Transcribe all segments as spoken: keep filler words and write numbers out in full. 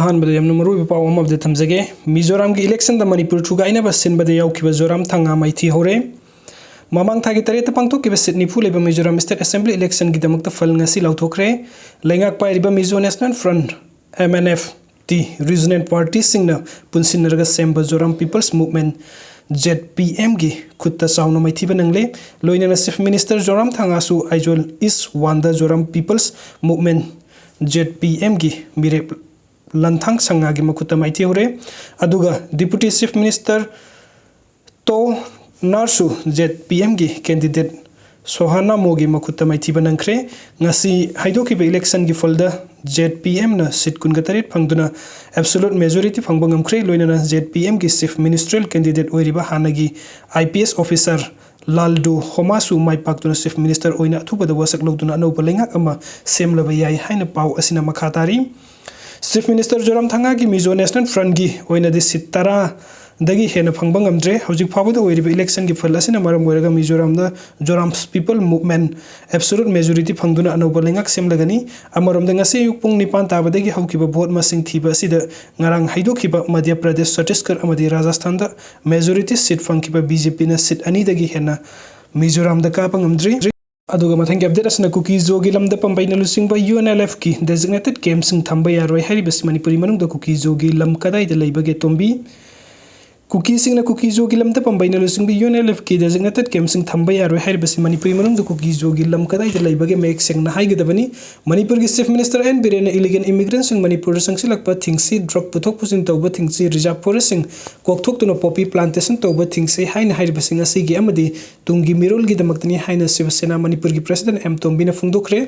ꯑꯍꯥꯟꯕꯗ ꯌꯥꯝꯅ ꯃꯔꯨꯑꯣꯏꯕ ꯄꯥꯎ ꯑꯃ ꯑꯞꯗꯦꯠ ꯊꯝꯖꯒꯦ꯫ ꯃꯤꯖꯣꯔꯥꯝꯒꯤ ꯏꯂꯦꯛꯁꯟꯗ ꯃꯅꯤꯄꯨꯔ ꯊꯨꯒꯥꯏꯅꯕ ꯁꯤꯟꯕꯗ ꯌꯥꯎꯈꯤꯕ ꯖꯣꯔꯥꯝ ꯊꯪꯒꯥ ꯃꯥꯏꯊꯤ ꯍꯧꯔꯦ꯫ ꯃꯃꯥꯡ ꯊꯥꯒꯤ ꯇꯔꯦꯠꯇ ꯄꯥꯡꯊꯣꯛꯈꯤꯕ ꯁꯤꯠ ꯅꯤꯐꯨ ꯂꯩꯕ ꯃꯤꯖꯣꯔꯥꯝ ꯁ꯭ꯇꯦꯠ ꯑꯦꯁꯦꯝꯕ꯭ꯂꯤ ꯏꯂꯦꯛꯁꯟꯒꯤꯗꯃꯛꯇ ꯐꯜ ꯉꯁꯤ ꯂꯥꯎꯊꯣꯛꯈ꯭ꯔꯦ꯫ ꯂꯩꯉꯥꯛ ꯄꯥꯏꯔꯤꯕ Mizo national front, M N F ꯇꯤ, ꯔꯤꯖꯅꯦꯜ ꯄꯥꯔꯇꯤꯁꯤꯡꯅ ꯄꯨꯟꯁꯤꯟꯅꯔꯒ ꯁꯦꯝꯕ Zoram people's movement, Z P ꯑꯦꯝꯒꯤ ꯈꯨꯠꯇ ꯆꯥꯎꯅ ꯃꯥꯏꯊꯤꯕ ꯅꯪꯂꯦ꯫ ꯂꯣꯏꯅꯅ ꯆꯤꯐ ꯃꯤꯅꯤꯁꯇꯔ ꯖꯣꯔꯥꯝ ꯊꯪꯒꯥꯁꯨ ꯑꯥꯏꯖꯣꯜ ꯏꯁ ꯋꯥꯟꯗ Zoram people's movement, Z P ꯑꯦꯝꯒꯤ ꯃꯤꯔꯦꯞ ꯂꯟꯊꯥꯡ ꯁꯪꯉꯥꯒꯤ ꯃꯈꯨꯠꯇ ꯃꯥꯏꯊꯤꯍꯧꯔꯦ꯫ ꯑꯗꯨꯒ ꯗꯤꯄꯨꯇꯤ ꯆꯤꯐ ꯃꯤꯅꯤꯁꯇꯔ ꯇꯣ ꯅꯥꯔꯁꯨ ꯖꯦꯗ ꯄꯤ ꯑꯦꯝꯒꯤ ꯀꯦꯟꯗꯤꯗꯦꯠ ꯁꯣꯍꯥꯅꯥꯃꯣꯒꯤ ꯃꯈꯨꯠꯇ ꯃꯥꯏꯊꯤꯕ ꯅꯪꯈ꯭ꯔꯦ꯫ ꯉꯁꯤ ꯍꯥꯏꯗꯣꯛꯈꯤꯕ ꯏꯂꯦꯛꯁꯟꯒꯤ ꯐꯜꯗ ꯖꯦꯗ ꯄꯤ ꯑꯦꯝꯅ ꯁꯤꯠ ꯀꯨꯟꯒ ꯇꯔꯦꯠ ꯐꯪꯗꯨꯅ ꯑꯦꯕꯁꯣꯂꯨꯠ ꯃꯦꯖꯣꯔꯤꯇꯤ ꯐꯪꯕ ꯉꯝꯈ꯭ꯔꯦ꯫ ꯂꯣꯏꯅꯅ ꯖꯦꯗ ꯄꯤ ꯑꯦꯝꯒꯤ ꯆꯤꯐ ꯃꯤꯅꯤꯁꯇꯔꯦꯜ ꯀꯦꯟꯗꯤꯗꯦꯠ ꯑꯣꯏꯔꯤꯕ ꯍꯥꯟꯅꯒꯤ ꯑꯥꯏ ꯄꯤ ꯑꯦꯁ ꯑꯣꯐꯤꯁꯥꯔ ꯂꯥꯜꯗꯨ ꯍꯣꯃꯥꯁꯨ ꯃꯥꯏ ꯄꯥꯛꯇꯨꯅ ꯆꯤꯐ ꯃꯤꯅꯤꯁꯇꯔ ꯑꯣꯏꯅ ꯑꯊꯨꯕꯗ ꯋꯥꯁꯛ ꯂꯧꯗꯨꯅ ꯑꯅꯧꯕ ꯂꯩꯉꯥꯛ ꯑꯃ ꯁꯦꯝꯂꯕ ꯌꯥꯏ ꯍꯥꯏꯅ ꯄꯥꯎ ꯑꯁꯤꯅ ꯃꯈꯥ ꯇꯥꯔꯤ꯫ ꯆꯤꯐ ꯃꯤꯅꯤꯁꯇꯔ ꯖꯣꯔꯥꯝ ꯊꯪꯒꯥꯒꯤ ꯃꯤꯖꯣ ꯅꯦꯁꯅꯦꯜ ꯐ꯭ꯔꯟꯠꯒꯤ ꯑꯣꯏꯅꯗꯤ ꯁꯤꯠ ꯇꯔꯥꯗꯒꯤ ꯍꯦꯟꯅ ꯐꯪꯕ ꯉꯝꯗ꯭ꯔꯦ꯫ ꯍꯧꯖꯤꯛ ꯐꯥꯎꯕꯗ ꯑꯣꯏꯔꯤꯕ ꯏꯂꯦꯛꯁꯟꯒꯤ ꯐꯜ ꯑꯁꯤꯅ ꯃꯔꯝ ꯑꯣꯏꯔꯒ ꯃꯤꯖꯣꯔꯥꯝꯗ ꯖꯣꯔꯥꯝ ꯄꯤꯄꯜ ꯃꯨꯚꯃꯦꯟꯠ ꯑꯦꯕꯁꯣꯂꯨꯠ ꯃꯦꯖꯣꯔꯤꯇꯤ ꯐꯪꯗꯨꯅ ꯑꯅꯧꯕ ꯂꯩꯉꯥꯛ ꯁꯦꯝꯂꯒꯅꯤ꯫ ꯑꯃꯔꯣꯝꯗ ꯉꯁꯤ ꯑꯌꯨꯛ ꯄꯨꯡ ꯅꯤꯄꯥꯟ ꯇꯥꯕꯗꯒꯤ ꯍꯧꯈꯤꯕ ꯚꯣꯠ ꯃꯁꯤꯡ ꯊꯤꯕ ꯑꯁꯤꯗ ꯉꯔꯥꯡ ꯍꯥꯏꯗꯣꯛꯈꯤꯕ ꯃꯙ꯭ꯌ ꯄ꯭ꯔꯗꯦꯁ, ꯆꯇꯤꯁꯒꯔ ꯑꯃꯗꯤ ꯔꯥꯖꯁꯊꯥꯟꯗ ꯃꯦꯖꯣꯔꯤꯇꯤ ꯁꯤꯠ ꯐꯪꯈꯤꯕ ꯕꯤ ꯖꯦ ꯄꯤꯅ ꯁꯤꯠ ꯑꯅꯤꯗꯒꯤ ꯍꯦꯟꯅ ꯃꯤꯖꯣꯔꯥꯝꯗ ꯀꯥꯕ ꯉꯝꯗ꯭ꯔꯤ꯫ ꯑꯗꯨꯒ ꯃꯊꯪꯒꯤ ꯑꯞꯗꯦꯠ ꯑꯁꯤꯅ ꯀꯨꯀꯤ-ꯖꯣꯒꯤ ꯂꯝꯗ ꯄꯥꯝꯕꯩꯅ ꯂꯨꯆꯤꯡꯕ ꯌꯨ ꯑꯦꯟ ꯑꯦꯜ ꯑꯦꯐꯀꯤ ꯗꯦꯖꯤꯒꯅꯦꯇꯦꯗ ꯀꯦꯝꯞꯁꯤꯡ ꯊꯝꯕ ꯌꯥꯔꯣꯏ ꯍꯥꯏꯔꯤꯕꯁꯤ ꯃꯅꯤꯄꯨꯔꯤ ꯃꯅꯨꯡꯗ ꯀꯨꯀꯤ-ꯖꯣꯒꯤ ꯂꯝ ꯀꯗꯥꯏꯗ ꯂꯩꯕꯒꯦ, ꯇꯣꯝꯕꯤ? ꯀꯨꯀꯤꯁꯤꯡꯅ ꯀꯨꯀꯤ-ꯖꯣꯒꯤ ꯂꯝꯗ ꯄꯥꯝꯕꯩꯅ ꯂꯨꯆꯤꯡꯕ ꯌꯨ ꯑꯦꯟ ꯑꯦꯜ ꯑꯦꯐꯀꯤ ꯗꯦꯖꯤꯒꯅꯦꯇꯦꯗ ꯀꯦꯝꯞꯁꯤꯡ ꯊꯝꯕ ꯌꯥꯔꯣꯏ ꯍꯥꯏꯔꯤꯕꯁꯤ ꯃꯅꯤꯄꯨꯔꯤ ꯃꯅꯨꯡꯗ ꯀꯨꯀꯤ-ꯖꯣꯒꯤ ꯂꯝ ꯀꯗꯥꯏꯗ ꯂꯩꯕꯒꯦ ꯃꯌꯦꯛ ꯁꯦꯡꯅ ꯍꯥꯏꯒꯗꯕꯅꯤ꯫ ꯃꯅꯤꯄꯨꯔꯒꯤ ꯆꯤꯐ ꯃꯤꯅꯤꯁꯇꯔ ꯑꯦꯟ ꯕꯤꯔꯦꯟꯅ ꯏꯂꯤꯒꯦꯜ ꯏꯃꯤꯒ꯭ꯔꯦꯟꯁꯤꯡ ꯃꯅꯤꯄꯨꯔꯗ ꯆꯪꯁꯤꯜꯂꯛꯄ ꯊꯤꯡꯁꯤ, ꯗ꯭ꯔꯒ ꯄꯨꯊꯣꯛ ꯄꯨꯁꯤꯟ ꯇꯧꯕ ꯊꯤꯡꯁꯤ, ꯔꯤꯖꯥꯔꯚ ꯐꯣꯔꯦꯁꯁꯤꯡ ꯀꯣꯛꯊꯣꯛꯇꯨꯅ ꯄꯣꯄꯤ ꯄ꯭ꯂꯥꯟꯇꯦꯁꯟ ꯇꯧꯕ ꯊꯤꯡꯁꯤ ꯍꯥꯏꯅ ꯍꯥꯏꯔꯤꯕꯁꯤꯡ ꯑꯁꯤꯒꯤ ꯑꯃꯗꯤ ꯇꯨꯡꯒꯤ ꯃꯤꯔꯣꯜꯒꯤꯗꯃꯛꯇꯅꯤ ꯍꯥꯏꯅ ꯁꯤꯕ ꯁꯦꯅꯥ ꯃꯅꯤꯄꯨꯔꯒꯤ ꯄ꯭ꯔꯁꯤꯗꯦꯟ ꯑꯦꯝ ꯇꯣꯝꯕꯤꯅ ꯐꯣꯡꯗꯣꯛꯈ꯭ꯔꯦ꯫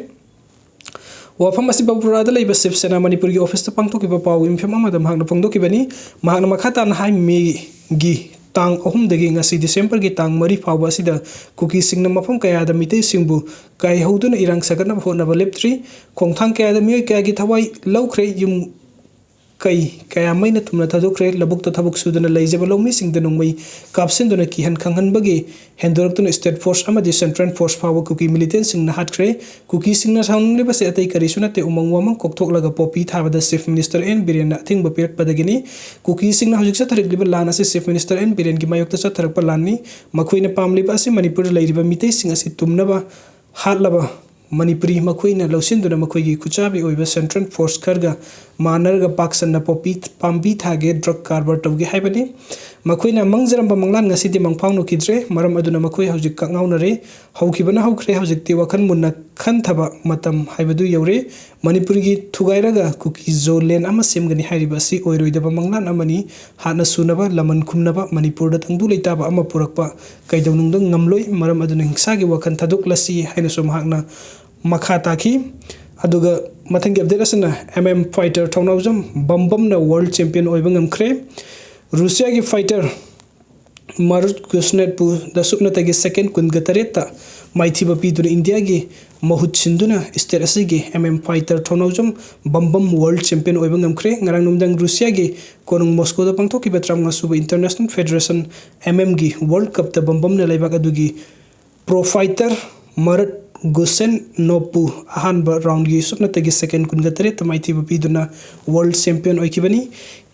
ꯋꯥꯐꯝ ꯑꯁꯤ ꯕꯥꯕꯨꯔꯥꯗ ꯂꯩꯕ ꯁꯤꯕ ꯁꯦꯅꯥ ꯃꯅꯤꯄꯨꯔꯒꯤ ꯑꯣꯐꯤꯁꯇ ꯄꯥꯡꯊꯣꯛꯈꯤꯕ ꯄꯥꯎ ꯃꯤꯐꯝ ꯑꯃꯗ ꯃꯍꯥꯛꯅ ꯐꯣꯡꯗꯣꯛꯈꯤꯕꯅꯤ꯫ ꯃꯍꯥꯛꯅ ꯃꯈꯥ ꯇꯥꯅ ꯍꯥꯏ, ꯃꯦꯒꯤ ꯇꯥꯡ ꯑꯍꯨꯝꯗꯒꯤ ꯉꯁꯤ ꯗꯤꯁꯦꯝꯕꯔꯒꯤ ꯇꯥꯡ ꯃꯔꯤ ꯐꯥꯎꯕ ꯑꯁꯤꯗ ꯀꯨꯀꯤꯁꯤꯡꯅ ꯃꯐꯝ ꯀꯌꯥꯗ ꯃꯤꯇꯩꯁꯤꯡꯕꯨ ꯀꯥꯏꯍꯧꯗꯨꯅ ꯏꯔꯥꯡ ꯁꯥꯒꯠꯅꯕ ꯍꯣꯠꯅꯕ ꯂꯦꯞꯇ꯭ꯔꯤ꯫ ꯈꯣꯡꯊꯥꯡ ꯀꯌꯥꯗ ꯃꯤꯑꯣꯏ ꯀꯌꯥꯒꯤ ꯊꯋꯥꯏ ꯂꯧꯈ꯭ꯔꯦ꯫ ꯌꯨꯝ ꯀꯩ ꯀꯌꯥ ꯃꯩꯅ ꯇꯨꯝꯅ ꯊꯥꯗꯣꯛꯈ꯭ꯔꯦ꯫ ꯂꯧꯕꯨꯛꯇ ꯊꯕꯛ ꯁꯨꯗꯨꯅ ꯂꯩꯖꯕ ꯂꯧꯃꯤꯁꯤꯡꯗ ꯅꯣꯡꯃꯩ ꯀꯥꯞꯁꯤꯟꯗꯨꯅ ꯀꯤꯍꯟ ꯈꯪꯍꯟꯕꯒꯤ ꯍꯦꯟꯗꯣꯔꯛꯇꯨꯅ state force ꯑꯃꯗꯤ central force ꯐꯥꯎꯕ ꯀꯨꯀꯤ militantꯁꯤꯡꯅ ꯍꯥꯠꯈ꯭ꯔꯦ꯫ ꯀꯨꯀꯤꯁꯤꯡꯅ ꯁꯥꯎꯅꯤꯡꯂꯤꯕꯁꯤ ꯑꯇꯩ ꯀꯔꯤꯁꯨ ꯅꯠꯇꯦ, ꯎꯃꯪ ꯋꯥꯃꯪ ꯀꯣꯛꯊꯣꯛꯂꯒ ꯄꯣꯄꯤ ꯊꯥꯕꯗ Chief Minister ꯑꯦꯟ ꯕꯤꯔꯦꯟꯅ ꯑꯊꯤꯡꯕ ꯄꯤꯔꯛꯄꯗꯒꯤꯅꯤ꯫ ꯀꯨꯀꯤꯁꯤꯡꯅ ꯍꯧꯖꯤꯛ ꯆꯠꯊꯔꯛꯂꯤꯕ ꯂꯥꯟ ꯑꯁꯤ Chief Minister ꯑꯦꯟ ꯕꯤꯔꯦꯟꯒꯤ ꯃꯥꯌꯣꯛꯇ ꯆꯠꯊꯔꯛꯄ ꯂꯥꯟꯅꯤ꯫ ꯃꯈꯣꯏꯅ ꯄꯥꯝꯂꯤꯕ ꯑꯁꯤ ꯃꯅꯤꯄꯨꯔꯗ ꯂꯩꯔꯤꯕ ꯃꯤꯇꯩꯁꯤꯡ ꯑꯁꯤ ꯇꯨꯝꯅꯕ ꯍꯥꯠꯂꯕ ꯃꯅꯤꯄꯨꯔꯤ ꯃꯈꯣꯏꯅ ꯂꯧꯁꯤꯟꯗꯨꯅ ꯃꯈꯣꯏꯒꯤ ꯈꯨꯠꯆꯥꯕꯤ ꯑꯣꯏꯕ central force ꯈꯔꯒ ꯃꯥꯟꯅꯔꯒ ꯄꯥꯛ ꯁꯟꯅ ꯄꯣꯄꯤ ꯄꯥꯝꯕꯤ ꯊꯥꯒꯦ, drug ꯀꯔꯕꯥꯔ ꯇꯧꯒꯦ ꯍꯥꯏꯕꯅꯤ꯫ ꯃꯈꯣꯏꯅ ꯃꯪꯖꯔꯝꯕ ꯃꯪꯂꯥꯟ ꯉꯁꯤꯗꯤ ꯃꯪꯐꯥꯎꯅꯈꯤꯗ꯭ꯔꯦ꯫ ꯃꯔꯝ ꯑꯗꯨꯅ ꯃꯈꯣꯏ ꯍꯧꯖꯤꯛ ꯀꯛꯉꯥꯎꯅꯔꯦ꯫ ꯍꯧꯈꯤꯕꯅ ꯍꯧꯈ꯭ꯔꯦ, ꯍꯧꯖꯤꯛꯇꯤ ꯋꯥꯈꯜ ꯃꯨꯟꯅ ꯈꯟꯊꯕ ꯃꯇꯝ ꯍꯥꯏꯕꯗꯨ ꯌꯧꯔꯦ꯫ ꯃꯅꯤꯄꯨꯔꯒꯤ ꯊꯨꯒꯥꯏꯔꯒ ꯀꯨꯀꯤ ꯖꯣ land ꯑꯃ ꯁꯦꯝꯒꯅꯤ ꯍꯥꯏꯔꯤꯕ ꯑꯁꯤ ꯑꯣꯏꯔꯣꯏꯗꯕ ꯃꯪꯂꯥꯟ ꯑꯃꯅꯤ꯫ ꯍꯥꯠꯅ ꯁꯨꯅꯕ, ꯂꯃꯟ ꯈꯨꯝꯅꯕ, ꯃꯅꯤꯄꯨꯔꯗ ꯇꯪꯗꯨ ꯂꯩꯇꯥꯕ ꯑꯃ ꯄꯨꯔꯛꯄ ꯀꯩꯗꯧꯅꯨꯡꯗ ꯉꯝꯂꯣꯏ꯫ ꯃꯔꯝ ꯑꯗꯨꯅ ꯍꯤꯡꯁꯥꯒꯤ ꯋꯥꯈꯜ ꯊꯥꯗꯣꯛꯂꯁꯤ ꯍꯥꯏꯅꯁꯨ ꯃꯍꯥꯛꯅ ꯃꯈꯥ ꯇꯥꯈꯤ꯫ ꯑꯗꯨꯒ ꯃꯊꯪꯒꯤ update ꯑꯁꯤꯅ M M fighter ꯊꯧꯅꯥꯎꯖꯝ ꯕꯝꯕꯝꯅ world champion ꯑꯣꯏꯕ ꯉꯝꯈ꯭ꯔꯦ꯫ ꯔꯨꯁꯤꯌꯥꯒꯤ fighter ꯃꯥꯔꯨꯠ ꯒꯨꯁꯅꯦꯠꯄꯨ ꯗ ꯁꯨꯞꯅꯇꯒꯤ second ꯀꯨꯟꯒ ꯇꯔꯦꯠꯇ ꯃꯥꯏꯊꯤꯕ ꯄꯤꯗꯨꯅ ꯏꯟꯗꯤꯌꯥꯒꯤ ꯃꯍꯨꯠ ꯁꯤꯟꯗꯨꯅ state ꯑꯁꯤꯒꯤ M M fighter ꯊꯧꯅꯥꯎꯖꯝ ꯕꯝꯕꯝ world champion ꯑꯣꯏꯕ ꯉꯝꯈ꯭ꯔꯦ꯫ ꯉꯔꯥꯡ ꯅꯨꯃꯤꯗꯥꯡ ꯔꯨꯁꯤꯌꯥꯒꯤ ꯀꯣꯅꯨꯡ ꯃꯣꯁꯀꯣꯗ ꯄꯥꯡꯊꯣꯛꯈꯤꯕ ꯇꯔꯥꯃꯉꯥ ꯁꯨꯕ International Federation M M ꯒꯤ World Cupꯇ ꯕꯝꯕꯝꯅ ꯂꯩꯕꯥꯛ ꯑꯗꯨꯒꯤ pro fighter ꯃꯔꯠ ꯒꯨꯁꯦꯟꯅꯣꯞꯄꯨ ꯑꯍꯥꯟꯕ roundꯒꯤ ꯁꯨꯞꯅꯇꯒꯤ second ꯀꯨꯟꯒ ꯇꯔꯦꯠꯇ ꯃꯥꯏꯊꯤꯕ ꯄꯤꯗꯨꯅ world champion ꯑꯣꯏꯈꯤꯕꯅꯤ꯫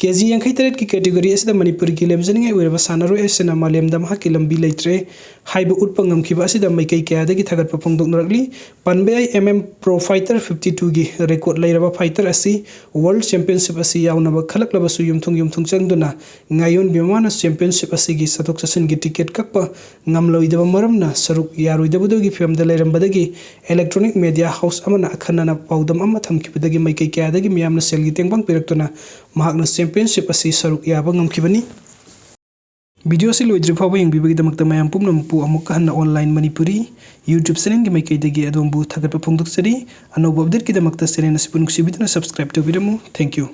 ꯀꯦ ꯖꯤ ꯌꯥꯡꯈꯩ ꯇꯔꯦꯠꯀꯤ category ꯑꯁꯤꯗ ꯃꯅꯤꯄꯨꯔꯒꯤ ꯂꯦꯝꯖꯅꯤꯡꯉꯥꯏ ꯑꯣꯏꯔꯕ ꯁꯥꯟꯅꯔꯣꯏ ꯑꯁꯤꯅ ꯃꯥꯂꯦꯝꯗ ꯃꯍꯥꯛꯀꯤ ꯂꯝꯕꯤ ꯂꯩꯇ꯭ꯔꯦ ꯍꯥꯏꯕ ꯎꯠꯄ ꯉꯝꯈꯤꯕ ꯑꯁꯤꯗ ꯃꯥꯏꯀꯩ ꯀꯌꯥꯗꯒꯤ ꯊꯥꯒꯠꯄ ꯐꯣꯡꯗꯣꯛꯅꯔꯛꯂꯤ꯫ ꯄꯟꯕ ꯌꯥꯏ, M M Pro Fighter fifty twoꯒꯤ record ꯂꯩꯔꯕ fighter ꯑꯁꯤ world championship ꯑꯁꯤ ꯌꯥꯎꯅꯕ ꯈꯜꯂꯛꯂꯕꯁꯨ ꯌꯨꯝꯊꯣꯡ ꯌꯨꯝꯊꯣꯡ ꯆꯪꯗꯨꯅ ꯉꯥꯏꯌꯣꯟꯕꯤ ꯃꯃꯥꯅ championship ꯑꯁꯤꯒꯤ ꯆꯠꯊꯣꯛ ꯆꯠꯁꯤꯟꯒꯤ ticket ꯀꯛꯄ ꯉꯝꯂꯣꯏꯗꯕ ꯃꯔꯝꯅ ꯁꯔꯨꯛ ꯌꯥꯔꯣꯏꯗꯕꯗꯨꯒꯤ ꯐꯤꯕꯝꯗ ꯂꯩꯔꯝꯕꯗꯒꯤ electronic media house ꯑꯃꯅ ꯑꯈꯟꯅꯅ ꯄꯥꯎꯗꯝ ꯑꯃ ꯊꯝꯈꯤꯕꯗꯒꯤ ꯃꯥꯏꯀꯩ ꯀꯌꯥꯗꯒꯤ ꯃꯤꯌꯥꯝꯅ ꯁꯦꯜꯒꯤ ꯇꯦꯡꯕꯥꯡ ꯄꯤꯔꯛꯇꯨꯅ ꯃꯍꯥꯛꯅ championship ꯑꯁꯤ ꯁꯔꯨꯛ ꯌꯥꯕ ꯉꯝꯈꯤꯕꯅꯤ꯫ Video ꯑꯁꯤ ꯂꯣꯏꯗ꯭ꯔꯤ ꯐꯥꯎꯕ ꯌꯦꯡꯕꯤꯕꯒꯤꯗꯃꯛꯇ ꯃꯌꯥꯝ ꯄꯨꯝꯅꯃꯛꯄꯨ ꯑꯃꯨꯛꯀ ꯍꯟꯅ Online Manipuri YouTube channelꯒꯤ ꯃꯥꯏꯀꯩꯗꯒꯤ ꯑꯗꯣꯝꯕꯨ ꯊꯥꯒꯠꯄ ꯐꯣꯡꯗꯣꯛꯆꯔꯤ꯫ ꯑꯅꯧꯕ updateꯀꯤꯗꯃꯛꯇ channel ꯑꯁꯤꯕꯨ ꯅꯨꯡꯁꯤꯕꯤꯗꯨꯅ subscribe ꯇꯧꯕꯤꯔꯝꯃꯨ꯫ Thank you꯫